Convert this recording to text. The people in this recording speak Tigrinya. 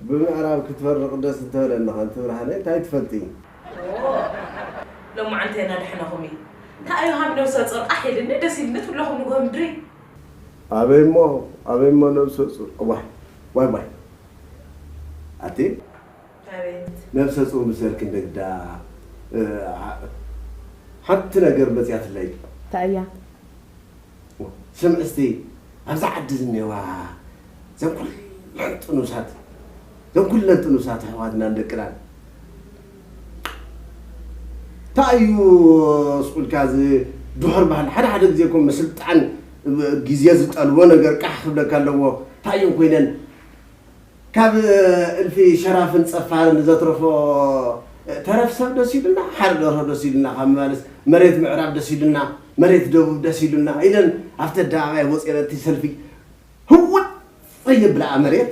ብምዕራብ ክትፈርቕ ደስ እንተበለኒ ኸንቲ ብርሃነይ እንታይ ትፈልጢ? ሎማዓንቲ ኢና ዳሕናኹም እዩ። እንታይ እዩ ሃብ ነብሰ ጾር ቃሕ ኢልኒ ደስ ኢልኒ ትብለኹም ንግሆ ምድሪ። ኣበይ እሞ ኣበይ እሞ ነብሰ ጹር ዋይ ዋይ ዋይ ኣቲ ኣቤት ነብሰ ጹር ምሰልክ እንደግዳ ሓንቲ ነገር መጽያትለይ እንታይ እያ? ስምዒ እስቲ ኣብዛ ዓዲ ዝኔዋ ዘን ኩለን ጥኑሳት ዘን ኩለን ጥኑሳት ኣሕዋትናን ደቅናን እንታይ እዩ ስቁልካ እዚ ድሑር ባህሊ ሓደ ሓደ ግዜ ኮ ምስልጣን ግዜ ዝጠልቦ ነገር ቃሕ ክብለካ ኣለዎ እንታይ እዮም ኮይነን ካብ እልፊ ሸራፍን ጸፋርን ዘትረፎ ተረፍ ሰብ ደስ ኢሉና ሓደ ደርሆ ደስ ኢሉና ካብ ምባልስ መሬት ምዕራብ ደስ ኢሉና መሬት ደቡብ ደስ ኢሉና ኢለን ኣብቲ ኣደባባይ ወፂኤን እቲ ሰልፊ ህውፅ የብልኣ መሬት